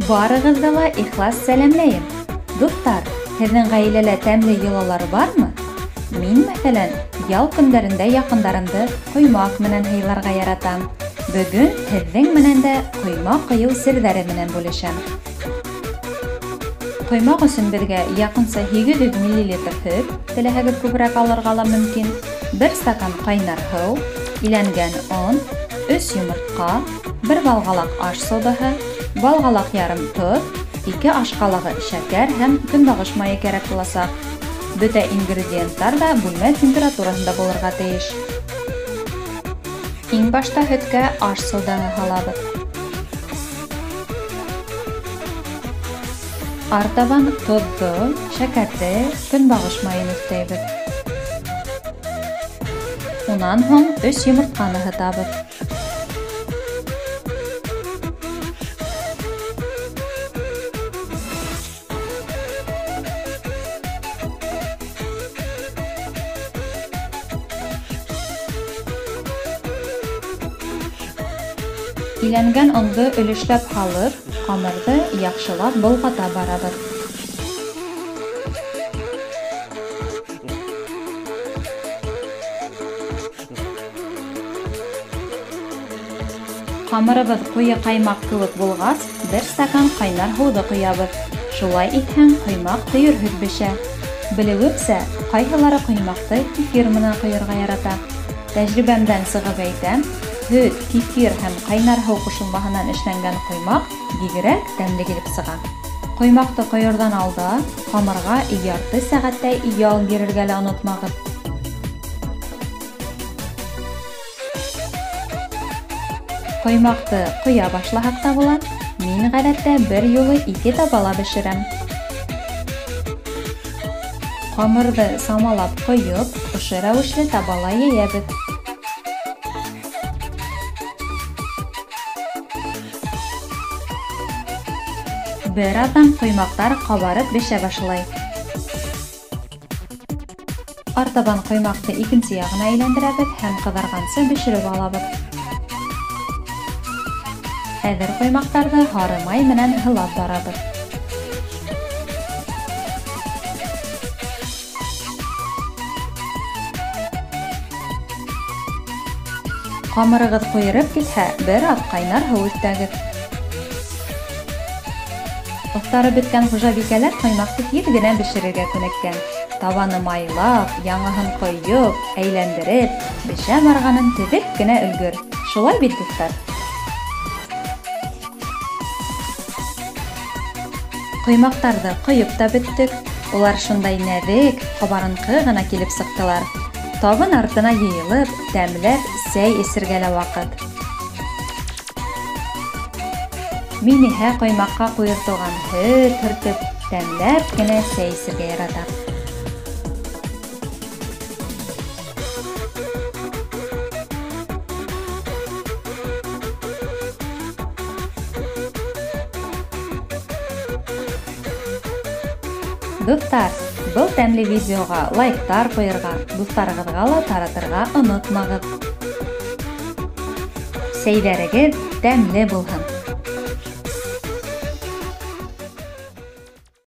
Барығыҙҙы ла ихлас сәләмләйем. Дуҫтар, һеҙҙең ғаиләлә тәмле йолалар бармы? Мин, мәҫәлән, ял көндәрендә яҡындарымды ҡоймаҡ менән һыйларға яратам. Бөгөн һеҙҙең менән дә ҡоймаҡ ҡойоу серҙәре менән бүлешәм. Ҡоймаҡ өсөн беҙгә яҡынса 800 мл һөт, теләһәгеҙ күберәк алырға ла мөмкин, 1 стакан ҡайнар һыу, иләнгән он, 3 йомортҡа, 1 балғалаҡ аш содаһы, балғалаҡ ярым тоҙ, 2 аш ҡалағы шәкәр һәм көнбағыш майы кәрәк буласаҡ. Бөтә ингредиенттар ҙа бүлмә температураһында булырға тейеш. Иң башта һөткә аш содаһы һалабыҙ. Артабан тоҙҙо, шәкәрҙе, көнбағыш майын өҫтәйбеҙ. Унан һуң 3 йомортҡаны һытабыҙ. Иләнгән онды өлөшләп һалып, ҡамырҙы яҡшылап болғата барабыҙ. Ҡамырыбыҙ ҡуйы ҡаймаҡ кеүек булғас, 1 стакан ҡайнар һыуҙы ҡоябыҙ. Шулай итһәң, ҡоймаҡ төйөрһөҙ бешә. Белеүемсә, ҡайһылары ҡоймаҡты кефир менән ҡойорға ярата. Тәжрибәмдән сығып әйтәм, һөт, кефир һәм ҡайнар һыу ҡушылмаһынан эшләнгән ҡоймаҡ бигерәк тәмле килеп сыға. Ҡоймаҡты ҡойорҙан алда ҡамырға ярты сәғәттәй ял бирергә лә онотмағыҙ. Ҡоймаҡты ҡоя башлаһаҡ та була. Мин ғәҙәттә бер юлы 2 табала бешерәм. Ҡамырҙы самалап ҡойоп, ошо рәүешле табала йәйәбеҙ. Бер аҙҙан ҡоймаҡтар ҡабарып бешә башлай. Артабан ҡоймаҡты икенсе яғына әйләндерәбеҙ һәм ҡыҙарғансы бешереп алабыҙ. Әҙер ҡоймаҡтарҙы һары май менән һылап барабыҙ. Ҡамырығыҙ ҡуйырып китһә, бер аҙ ҡайнар һыу өҫтәгеҙ. Оҫтары бөткән хужабикәләр ҡоймаҡты тиҙ генә бешерергә күнеккән. Табаны майлап, яңыһын ҡойоп, әйләндереп, бешә барғанын теҙеп кенә өлгөр. Шулай бит, дуҫтар? Ҡоймаҡтарҙы ҡойоп та бөттөк. Улар шундай нәҙек, ҡабарынҡы ғына килеп сыҡтылар. Табын артына йыйылып, тәмләп сәй эсергә лә ваҡыт. Мин иһә ҡоймаҡҡа ҡуйыртылған һөт һөртөп, тәмләп кенә сәй эсергә яратам. Дуҫтар, был тәмле видеоға лайктар ҡуйырға, дуҫтарығыҙға ла таратырға онотмағыҙ. Сәйҙәрегеҙ тәмле булһын!